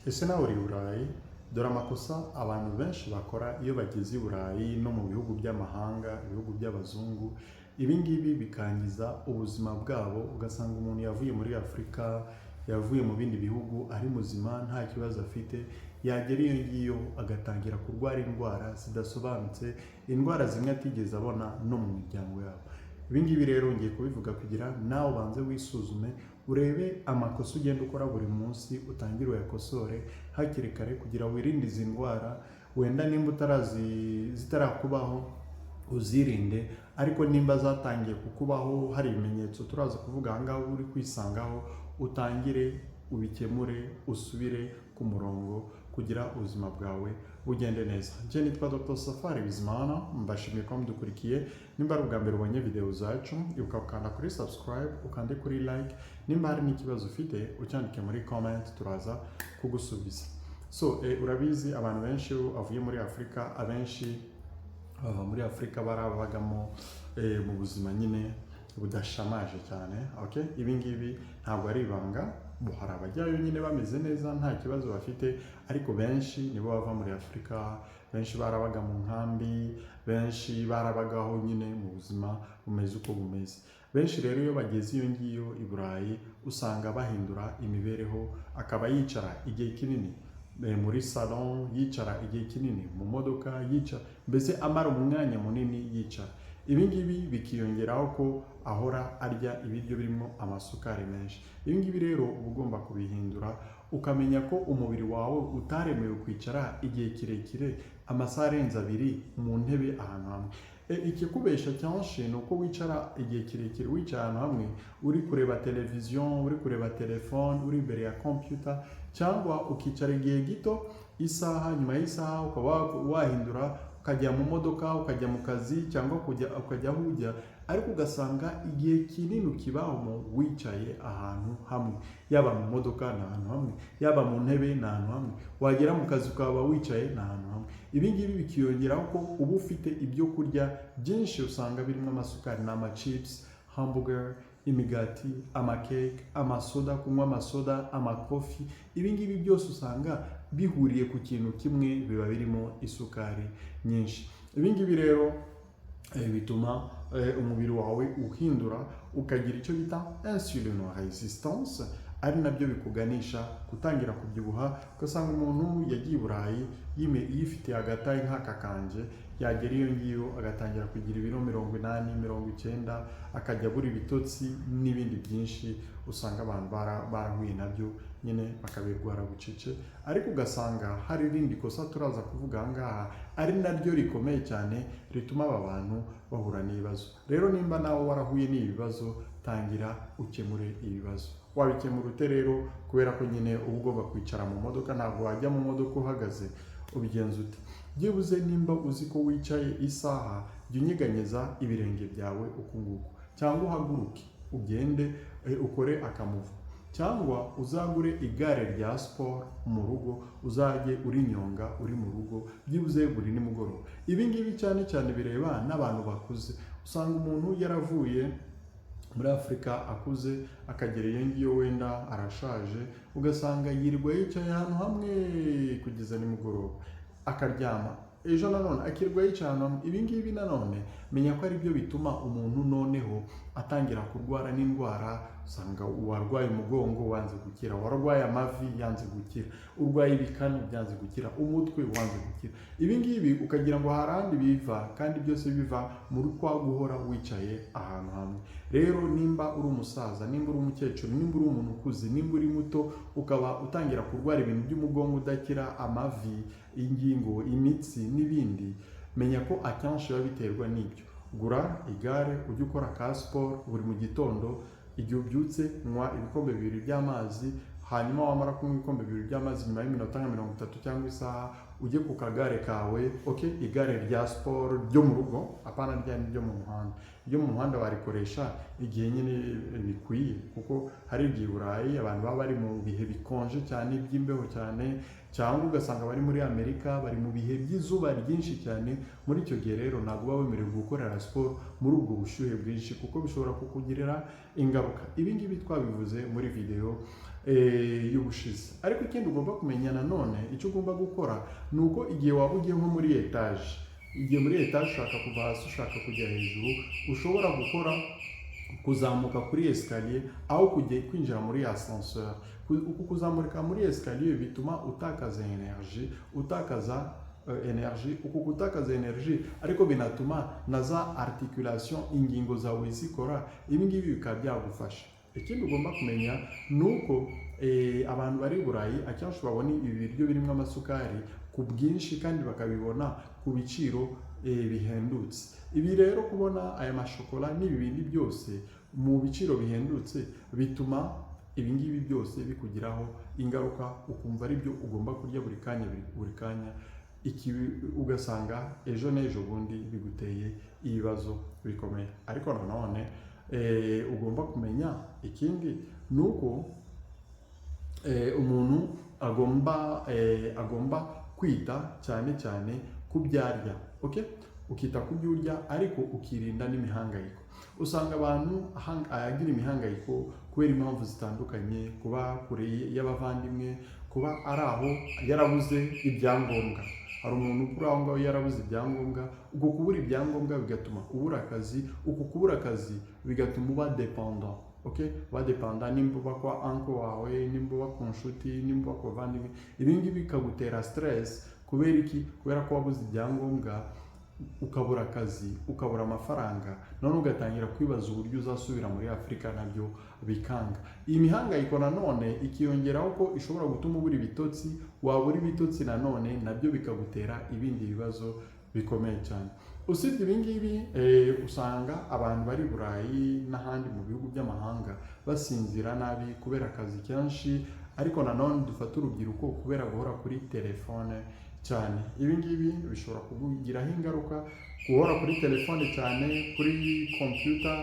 Ese nawe uri i Burayi? Dore amakosa abantu benshi bakora iyo bageze i Burayi no mu bihugu by'amahanga, ibihugu by'abazungu, ibi ngibi bikangiza ubuzima bwabo, ugasanga umuntu yavuye muri Afurika, yavuye mu bindi bihugu ari muzima nta kibazo afite, yagera iyo ngiyo agatangira kurwara indwara zidasobanutse, indwara zimwe atigeze abona no mu miryango yabo. Ibi ngibi rero ngiye kubivuga kugira nawe ubanze wisuzume, urebe amakosa ugenda ukora buri munsi, utangire uyakosore hakiri kare kugira wirinde izi ndwara. Wenda nimba utarazi zitarakubaho uzirinde, ariko nimba zatangiye kukubaho hari ibimenyetso turaza kuvuga aha ngaha uri kwisangaho, utangire ubikemure, usubire ku murongo kugira ubuzima bwawe bugende neza. Njye nitwa Dr Safari Bizimana, mbashimiye kuba mudukurikiye. Nimba ari ubwa mbere ubonye video zacu, ibuka gukanda kuri subscribe, ukande kuri like. Nimba hari n'ikibazo ufite, ucyandike muri comment, turaza kugusubiza. So urabizi, abantu benshi avuye muri Afurika, abenshi bava muri Afurika barabagamo mu buzima nyine budashamaje cyane, okay? Ibi ngibi ntabwo ari ibanga. Bo hari abajyayo nyine bameze neza, nta kibazo bafite, ariko benshi nibo bava muri Afurika, benshi barabaga mu nkambi, benshi barabagaho nyine mu buzima bumeze uko bumeze. Benshi rero iyo bageze iyo ngiyo i Burayi, usanga bahindura imibereho, akaba yicara igihe kinini muri salon, yicara igihe kinini mu modoka, yicara mbese amara umwanya munini yicara. Ibi ngibi bikiyongeraho ko ahora arya ibiryo birimo amasukari menshi. Ibi ngibi rero uba ugomba kubihindura, ukamenya ko umubiri wawe utaremewe kwicara igihe kirekire, amasaha arenze 2 mu ntebe ahantu hamwe. Ikikubesha cyinshi ni uko wicara igihe kirekire, wicaye ahantu hamwe, uri kureba televiziyo, uri kureba telefone, uri imbere ya computer, cyangwa ukicara igihe gito, isaha, nyuma y'isaha ukaba wahindura ukajya mu modoka, ukajya mu kazi, cyangwa ukajya aho ujya, ariko ugasanga igihe kinini ukibamo wicaye ahantu hamwe. Yaba mu modoka ni ahantu hamwe, yaba mu ntebe ni ahantu hamwe, wagera mu kazi ukaba wicaye ni ahantu hamwe. Ibi ngibi bikiyongeraho ko uba ufite ibyo kurya byinshi usanga birimo amasukari, ni amachips, hamburger, imigati, amakeke, amasoda, kunywa amasoda, amakofi. Ibi ngibi byose usanga bihuriye ku kintu kimwe, biba birimo isukari nyinshi. Ibi ngibi rero bituma umubiri wawe uhindura, ukagira icyo bita insulin resistance, ari nabyo bikuganisha gutangira kubyibuha, ugasanga umuntu yagiye i Burayi yifitiye agatayi nk'aka kanje, yagera iyo ngiyo agatangira kugira ibiro 80, 90, akajya abura ibitotsi n'ibindi byinshi usanga abantu barahuye nabyo nyine, bakabirwara bucece. Ariko ugasanga hari irindi kosa turaza kuvuga aha ngaha, ari naryo rikomeye cyane, rituma aba bantu bahura n'ibibazo. Rero nimba nawe warahuye n'ibi bibazo, tangira ukemure ibibazo. Wabikemura ute rero? Kubera ko nyine uba ugomba kwicara mu modoka, ntabwo wajya mu modoka uhagaze. Ubigenza ute? Byibuze nimba uzi ko wicaye isaha, jya unyeganyeza ibirenge byawe uku nguku, cyangwa uhaguruke ugende, ukore akamuvu, cyangwa uzagure igare rya siporo mu rugo, uzajye urinyonga uri mu rugo byibuze buri nimugoroba. Ibi ngibi cyane cyane bireba n'abantu bakuze. Usanga umuntu yaravuye muri Afurika akuze, akagera iyo ngiyo wenda arashaje, ugasanga yirirwa yicaye ahantu hamwe kugeza nimugoroba akaryama, ejo nanone akirirwa yicaye ahantu hamwe. Ibi ngibi nanone menya ko ari byo bituma umuntu noneho atangira kurwara n'indwara. Usanga uwarwaye umugongo wanze gukira, warwaye amavi yanze gukira, urwaye ibikanu byanze gukira, umutwe wanze gukira. Ibi ngibi ukagira ngo hari ahandi biva, kandi byose biva muri kwa guhora wicaye ahantu hamwe. Rero nimba uri umusaza, nimba uri umukecuru, nimba uri umuntu ukuze, nimba uri muto, ukaba utangira kurwara ibintu by'umugongo udakira, amavi, ingingo, imitsi n'ibindi, menya ko akenshi biba biterwa n'ibyo. Gura igare, ujye ukora ka siporo buri mu gitondo. Igihe ubyutse, nywa ibikombe 2 by'amazi, hanyuma wamara kunywa ibikombe 2 by'amazi, nyuma y'iminota nka 30 cyangwa isaha, ujye ku kagare kawe, okay? Igare rya siporo ryo mu rugo, apana rya ryo mu muhanda. Iryo mu muhanda warikoresha igihe nyine bikwiye, kuko hari igihe i Burayi abantu baba bari mu bihe bikonje cyane, by'imbeho cyane, cyangwa ugasanga bari muri Amerika bari mu bihe by'izuba ryinshi cyane. Muri icyo gihe rero ntabwo uba wemerewe gukorera siporo muri ubwo bushyuhe bwinshi, kuko bishobora kukugirira ingaruka. Ibi ngibi twabivuze muri video. y'ubushize. Ariko ikindi ugomba kumenya nanone, icyo ugomba gukora ni uko igihe waba ugiye nko muri etaje, igihe muri etaje ushaka kuva hasi ushaka kujya hejuru, ushobora gukora kuzamuka kuri escalier aho kujya kwinjira muri ascenseur. Uku kuzamuka muri escalier bituma utakaza energy, utakaza energy. Uku gutakaza energy ariko binatuma na za articulation, ingingo zawe zikora. Ibi ngibi bikaba byagufasha. Ikindi ugomba kumenya ni uko abantu bari i Burayi akenshi babona ibi biryo birimo amasukari ku bwinshi kandi bakabibona ku biciro bihendutse. Ibi rero, kubona aya mashokora n'ibi bindi byose mu biciro bihendutse, bituma ibi ngibi byose bikugiraho ingaruka, ukumva ari byo ugomba kurya buri kanya, buri kanya. Iki ugasanga ejo n'ejo bundi biguteye ibibazo bikomeye. Ariko nanone ugomba kumenya ikindi ni uko umuntu agomba kwita cyane cyane ku byo arya, okay? Ukita ku byo urya ariko ukirinda n'imihangayiko. Usanga abantu agira imihangayiko kubera impamvu zitandukanye: kuba kure y'abavandimwe, kuba ari aho yarabuze ibyangombwa. Hari umuntu uri aho ngaho yarabuze ibyangombwa. Uko kubura ibyangombwa bigatuma ubura akazi, uku kubura akazi bigatuma uba dépendant, okay? Uba dépendant, nimba uba kwa uncle wawe, nimba uba ku nshuti, nimba uba ku bavandimwe. Ibi ngibi bikagutera stress. Kubera iki? Kubera ko wabuze ibyangombwa, ukabura akazi, ukabura amafaranga, none ugatangira kwibaza uburyo uzasubira muri Afurika, nabyo bikanga. Iyi mihangayiko nanone ikiyongeraho ko ishobora gutuma ubura ibitotsi. Wabura ibitotsi nanone nabyo bikagutera ibindi bibazo bikomeye cyane. Usibye ibi ngibi, usanga abantu bari i Burayi n'ahandi mu bihugu by'amahanga basinzira nabi kubera akazi kenshi. Ariko nanone dufate urubyiruko, kubera guhora kuri telefone cyane, ibi ngibi bishobora kukugiraho ingaruka. Guhora kuri telefone cyane, kuri computer,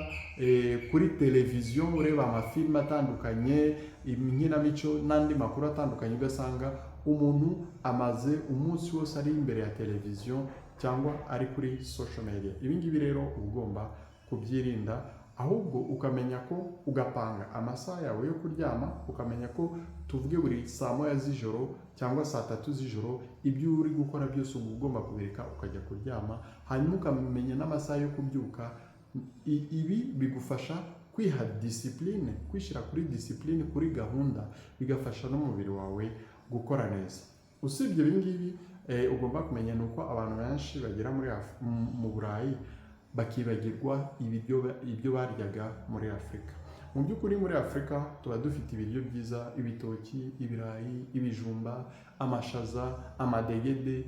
kuri televiziyo, ureba amafilime atandukanye, inkinamico n'andi makuru atandukanye, ugasanga umuntu amaze umunsi wose ari imbere ya televiziyo cyangwa ari kuri social media. Ibi ngibi rero uba ugomba kubyirinda, ahubwo ukamenya ko ugapanga amasaha yawe yo kuryama, ukamenya ko tuvuge buri saa 1 z'ijoro cyangwa saa 3 z'ijoro, ibyo uri gukora byose uba ugomba kubireka ukajya kuryama, hanyuma ukamenya n'amasaha yo kubyuka. Ibi bigufasha kwiha discipline, kwishyira kuri discipline, kuri gahunda, bigafasha n'umubiri wawe gukora neza. Usibye ibi ngibi, ugomba kumenya ni uko abantu benshi bagera mu Burayi bakibagirwa ibyo baryaga muri Afurika. Mu by'ukuri muri Afurika tuba dufite ibiryo byiza: ibitoki, ibirayi, ibijumba, amashaza, amadegede,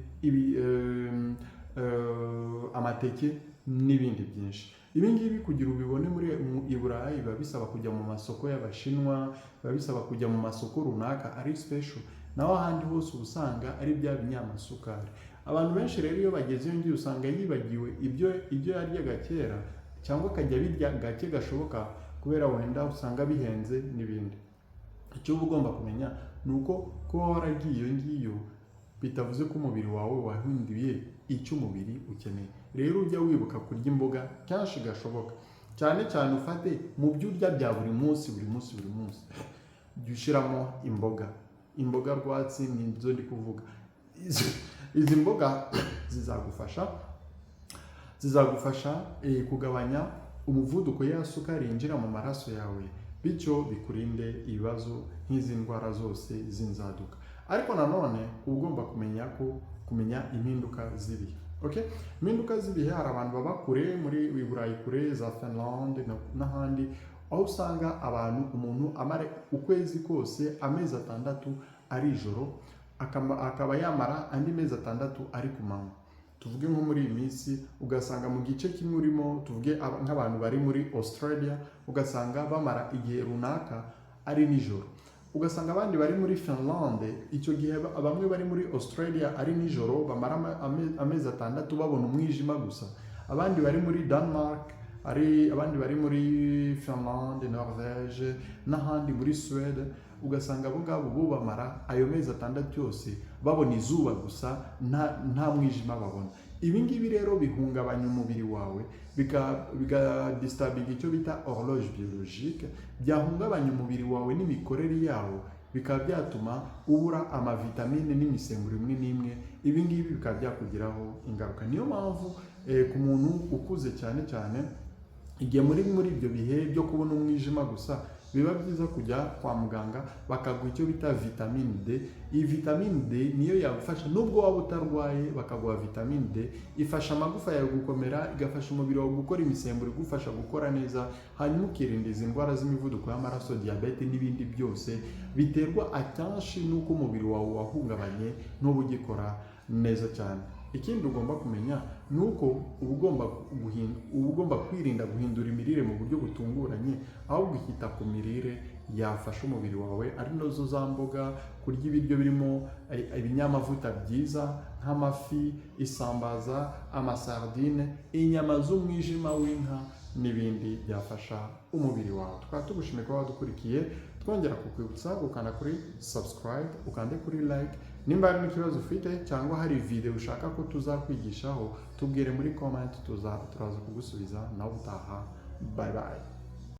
amateke n'ibindi byinshi. Ibi ngibi kugira ubibone muri i Burayi biba bisaba kujya mu masoko y'Abashinwa, biba bisaba kujya mu masoko runaka ari special. Naho ahandi hose uba usanga ari bya binyamasukari. Abantu benshi rero iyo bageze iyo ngiyo usanga yibagiwe ibyo yaryaga kera, cyangwa akajya abirya gake gashoboka kubera wenda usanga bihenze n'ibindi. Icyo uba ugomba kumenya ni uko kuba waragiye iyo ngiyo bitavuze ko umubiri wawe wahinduye icyo umubiri ukeneye. Rero ujya wibuka kurya imboga kenshi gashoboka, cyane cyane ufate mu byo urya bya buri munsi, buri munsi, buri munsi, jya ushyiramo imboga, imboga rwatsi ni zo ndi kuvuga. Izi mboga zizagufasha kugabanya umuvuduko ya sukari yinjira mu maraso yawe, bityo bikurinde ibibazo nk'izi ndwara zose z'inzaduka. Ariko nanone uba ugomba kumenya ko kumenya impinduka z'ibihe, okay? Impinduka z'ibihe, hari abantu baba kure muri i Burayi, kure za Finland n'ahandi, aho usanga abantu umuntu amara ukwezi kose, amezi 6 ari ijoro, akaba yamara andi mezi 6 ari ku manywa. Tuvuge nko muri iyi minsi, ugasanga mu gice kimwe urimo, tuvuge nk'abantu bari muri Australia, ugasanga bamara igihe runaka ari nijoro, ugasanga abandi bari muri Finland icyo gihe, bamwe bari muri Australia ari nijoro, bamara amezi 6 babona umwijima gusa, abandi bari muri Denmark, ari abandi bari muri Finland, Norvège n'ahandi muri Suède, ugasanga abo ngabo bo bamara ayo mezi 6 yose babona izuba gusa, nta mwijima babona. Ibi ngibi rero bihungabanya umubiri wawe, bikadisturbinga icyo bita horloge biologique. Byahungabanya umubiri wawe n'imikorere yawo, bikaba byatuma ubura amavitamine n'imisemburo imwe n'imwe. Ibi ngibi bikaba byakugiraho ingaruka. Niyo mpamvu ku muntu ukuze, cyane cyane igihe muri ibyo bihe byo kubona umwijima gusa, biba byiza kujya kwa muganga bakaguha icyo bita vitamine D. Iyi vitamine D niyo yagufasha nubwo waba utarwaye. Bakaguha vitamine D, ifasha amagufa yawe gukomera, igafasha umubiri wawe gukora imisemburo igufasha gukora neza, hanyuma ukirinda izi ndwara z'imivuduko y'amaraso, diyabete n'ibindi byose biterwa akenshi n'uko umubiri wawe wahungabanye n'uba ugikora neza cyane. Ikindi ugomba kumenya ni uko uba ugomba kwirinda guhindura imirire mu buryo butunguranye, ahubwo ukita ku mirire yafasha umubiri wawe, ari nazo za mboga, kurya ibiryo birimo ibinyamavuta byiza nk'amafi, isambaza, amasardine, inyama z'umwijima w'inka n'ibindi byafasha umubiri wawe. Tukaba tugushimiye kuba wadukurikiye, twongera kukwibutsa gukanda kuri subscribe, ukande kuri like. Nimba hari n'ikibazo ufite cyangwa hari video ushaka ko tuzakwigishaho, tubwire muri comment, turaza kugusubiza. Nawe utaha, bye bye.